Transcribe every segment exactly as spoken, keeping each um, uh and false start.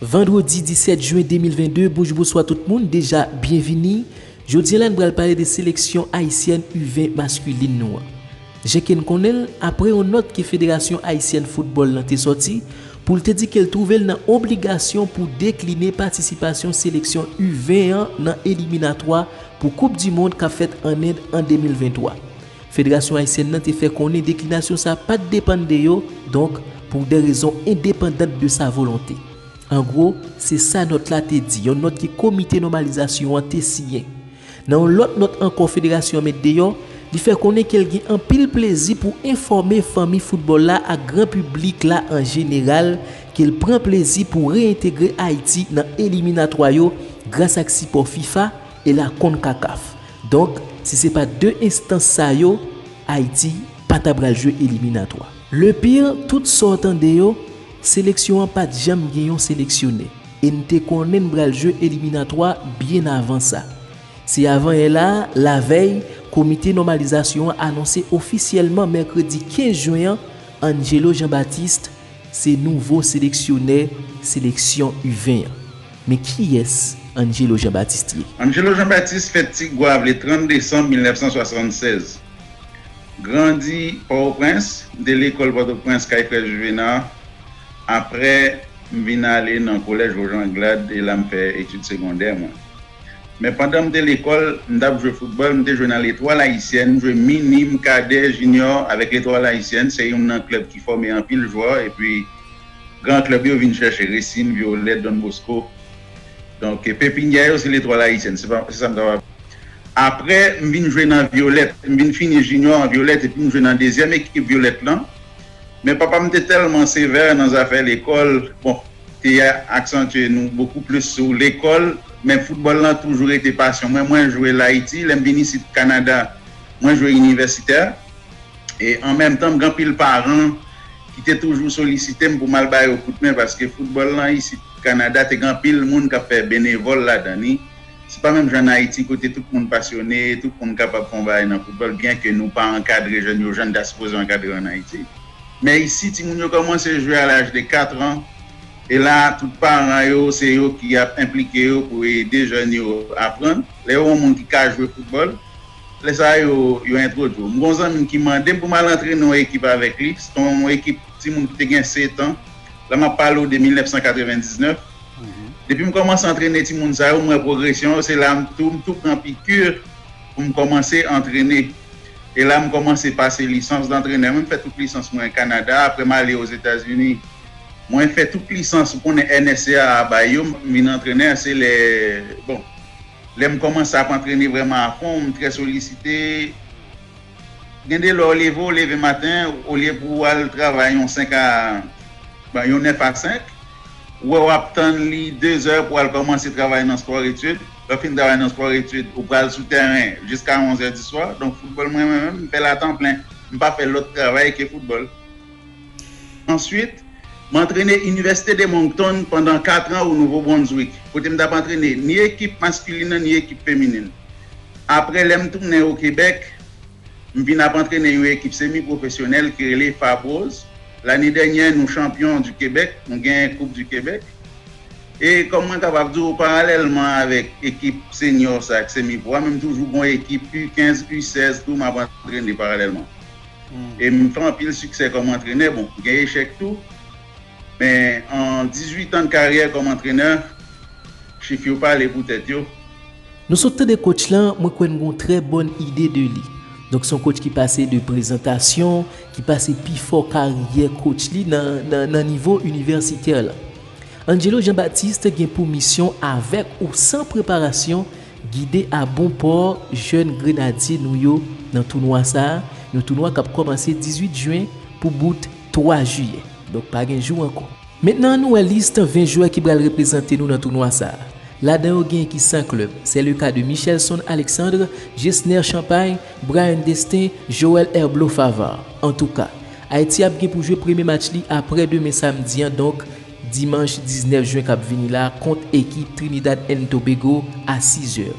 Vandredi disèt jen de mil vennde, bonjou, bonswa tout moun, deja byenvini. Jodi a la, n pral pale de seleksyon ayisyèn U ven maskilin nou an. Jan ke n konnen l, apre yon nòt ke Federasyon Ayisyèn Foutbòl lan te sòti, pou l te di ke l twouve l nan obligasyon pou dekline patisipasyon seleksyon U ven an nan eliminatwa pou Koup di Mond k ap fèt an End an de mil venntwa. Federasyon ayisyèn nan te fè konnen deklinasyon sa a pa t depann de yo, donk, pou de rezon endepandant de sa volonte. An gwo, se sa nòt la te di, yon nòt ke Komite Nòmalizasyon an te siyen. Nan yon lòt nòt ankò federasyon an met deyò, li fè konnen ke l gen anpil plezi pou enfòme fanmi foutbòl la ak gran piblik la an jeneral ke l pran plezi pou reyentegre Ayiti nan eliminatwa yo gras ak sipò fifa e la konkakaf. Donk, si se pa de enstans sa yo, Ayiti pa ta pral jwe eliminatwa. Le pire, tout sa w tande yo, seleksyon an pa t janm gen yon seleksyonè, e n te konnen n pral jwe eliminatwa byen avan sa. Se avanyè la a, lavèy, Komite Nòmalizasyon an anonse ofisyèlman mèkredi kenz jen an, Angelo Jean-Baptiste se nouvo seleksyonè seleksyon U ven an. Men kiyès Angelo Jean-Baptiste ye? Angelo Jean-Baptiste fèt Ti Gwav le trant desanm mil nèf san swasannsèz. Grandi Pòtoprens, m te lekòl Pòtoprens, kay frè Juvénard. Apre, m vin ale nan kolèj Roger Anglade, e la m fè etid segondè mwen. Men pandan m te lekòl, m t ap jwe foutbòl, m te jwe nan Letwal Ayisyèn, m jwe minim, kadè, jinyò avèk Letwal Ayisyèn. Se youn nan klèb ki fòme anpil jwè, epi gran klèb yo vin chèche, Racing, Violette, Don Bosco. Donk, pepinyè yo, se Letwal Ayisyèn, se pa, se sa m kapab. Apre, m vin jwe nan Violette, m vin fini jinyò an Violette, epi m jwe nan dezyèm ekip Violette lan. Men papa m te tèlman sevè nan zafè lekòl, bon, te aksantye nou bokou plis sou lekòl, men foutbòl lan toujou rete pasyon mwen. Mwen jwe l Ayiti, lè m vin isit Kanada, mwen jwe inivèsitè. E an menm tan, m gen anpil paran ki te toujou solisite m pou m al ba yo kout men, paske foutbòl lan isit Kanada te gen anpil moun k ap fè benevòl ladan li. Se pa menm jan ann Ayiti kote tout moun pasyone, tout moun kapab fè yon bagay nan foutbòl, byen ke nou pa ankadre jèn yo jan n ta sipoze ankadre yo ann Ayiti. Men isi, timoun yo kòmanse jwe a laj de kat an, e la, tout paran yo, se yo ki ap enplike yo pou ede jèn yo aprann. Lè yo wè yon moun ki ka jwe foutbòl, lè sa a, yo, yo entwodui w. M gen yon zanmi m ki mande m pou m al antrene yon ekip avèk li. Se yon ekip timoun ki te gen sèt an. La, m ap pale w de mil nèf san katrevendiznèf. Depi m kòmanse antrene timoun sa yo, m wè pwogresyon yo. Se la m tou, m tou pran piki pou m kòmanse antrene. E la, m kòmanse pase lisans dantrenè. Mwen, m fè tout lisans mwen Kanada. Apre, m ale Ozetazini. Mwen fè tout lisans, ou konnen N S C A a bay yo, m vin antrenè, se lè, bon, lè m kòmanse ap antrene vrèman a fon, m trè solisite. Gen de lè w leve, w leve maten, olye pou w al travay yon senk a, bon, yon nèf a senk, ou wè w ap tann li de zè pou w al kòmanse travay nan spò etid. Lè w fin travay nan spò etid, ou pral sou tèren jiska onz è di swa. Donk, foutbòl mwen, mwen menm, m fè l a tan plen. M pa fè lòt travay ke foutbòl. Answit, m antrene Inivèsite de Moncton pandan kat an o Nouvo Brunswick, kote m t ap antrene ni ekip maskilin nan, ni ekip feminin. Apre, lè m tounen o Kebèk, m vin ap antrene yon ekip semi pwofesyonèl ki rele Fab Rose. Lane dènyè, nou chanpyon di Kebèk, nou genyen Koup di Kebèk. E kòm mwen kapab di w, paralèlman avèk ekip senyò sa ak semi pwo a, men m toujou gon ekip U kenz, U sèz tou m ap antrene paralèlman. E m fè anpil siksè kòm antrenè. Bon, gen echèk tou, men an dizuit an de karyè kòm antrenè, chif yo pale pou tèt yo. Nou sot tande coach lan, mwen kwè n gon trè bòn ide de li. Donk, se yon coach ki pase de prezantasyon, ki pase pi fò karyè coach li nan, nan, nan nivo inivèsitè la. Angelo Jean-Baptiste gen pou misyon, avèk ou san preparasyon, gide a bon pò jèn grenadye nou yo nan tounwa sa a, yon tounwa k ap kòmanse dizuit jen pou bout twa jiyè. Donk, pa gen jou ankò. Mentnan, nou wè lis ven jwè ki pral reprezante nou nan tounwa sa a. Ladan yo, gen ki san klèb. Se le ka de Michelson Alexandre, Gesner Champagne, Brian Destin, Joël Herblo Favard. Antouka, Ayiti ap gen pou jwe premye match li apre demen samdi an, donk dimanch diznèf jen k ap vini la, kont ekip Trinidad and Tobago a sizè.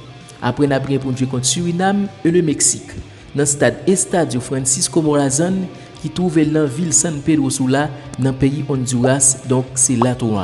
Apre, n ap gen pou n jwe kont Surinam e le Meksik, nan stad Estadio Francisco Morazán, ki twouve l nan vil San Pedro Sula, nan peyi Honduras, donk se la tounwa a.